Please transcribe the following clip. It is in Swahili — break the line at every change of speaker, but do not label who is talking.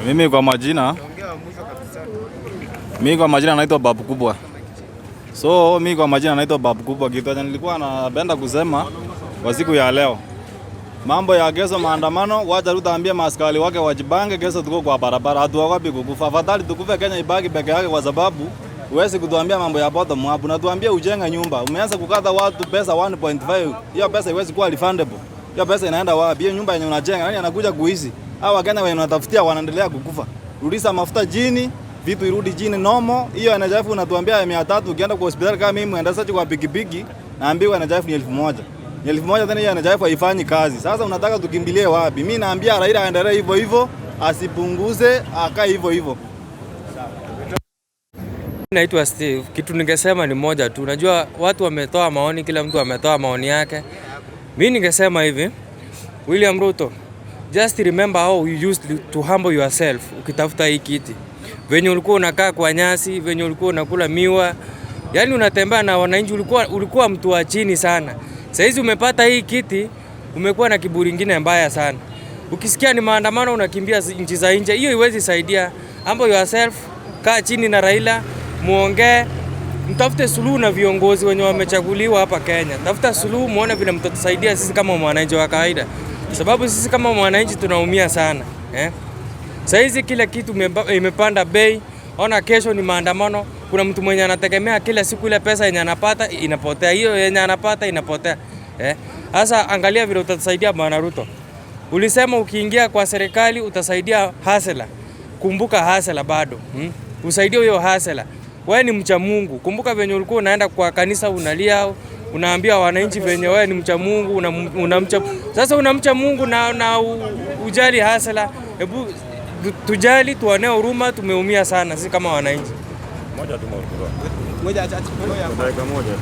Mimi kwa majina naitwa Babu Kubwa. So mimi kwa majina naitwa Babu Kubwa. Kitu chenye nilikuwa napenda kusema kwa siku ya leo, mambo ya kesho maandamano, wacha Ruto aambie maaskari wake wajipange, kesho tuko kwa barabara, hatuogopi kukufa. Afadhali tukufe Kenya ibaki peke yake, kwa sababu huwezi kutuambia mambo ya bottom up. Unatuambia ujenga nyumba, umeanza kukata watu pesa 1.5. Hiyo pesa iwezi kuwa refundable. Hiyo pesa inaenda wapi? Hiyo nyumba yenye unajenga, nani anakuja kuishi? Hao Wakenya wenye unatafutia wanaendelea kukufa. Rudisha mafuta chini, vitu irudi chini normal. Hiyo NHIF unatuambia ya 300, ukienda kwa hospitali kama mimi mwendeshaji kwa pikipiki, naambiwa NHIF ni 1000. Ni 1000 tena, hiyo NHIF haifanyi kazi. Sasa unataka tukimbilie wapi? Mimi naambia Raila aendelee hivyo hivyo, asipunguze, akae hivyo hivyo.
Naitwa Steve. Kitu ningesema ni moja tu. Unajua watu wametoa maoni, kila mtu ametoa maoni yake. Mi ningesema hivi, William Ruto, just remember how you used to humble yourself ukitafuta hii kiti. Venye ulikuwa unakaa kwa nyasi, venye ulikuwa unakula miwa, yaani unatembea na wananchi, ulikuwa mtu wa chini sana. Saizi umepata hii kiti, umekuwa na kiburi ingine mbaya sana. Ukisikia ni maandamano unakimbia nchi za nje, hiyo iwezi saidia. Humble yourself, kaa chini na Raila, muongee, mtafute suluhu na viongozi wenye wamechaguliwa hapa Kenya. Tafuta suluhu, muone vile mtatusaidia sisi kama mwananchi wa kawaida, sababu sisi kama mwananchi tunaumia sana, eh? Saizi kila kitu imepanda bei. Ona kesho ni maandamano, kuna mtu mwenye anategemea kila siku ile pesa yenye anapata inapotea, hiyo yenye anapata inapotea, eh? Sasa angalia vile utatusaidia, Bwana Ruto. Ulisema ukiingia kwa serikali utasaidia hustler. Kumbuka hustler bado, Usaidie huyo hustler. Wewe ni mcha Mungu. Kumbuka venye ulikuwa unaenda kwa kanisa unalia, unaambia wananchi venye wewe ni mcha Mungu, unamcha. Sasa unamcha Mungu na ujali hustler. Hebu tujali, tuonee huruma, tumeumia sana sisi kama wananchi.
Moja tu, dakika moja.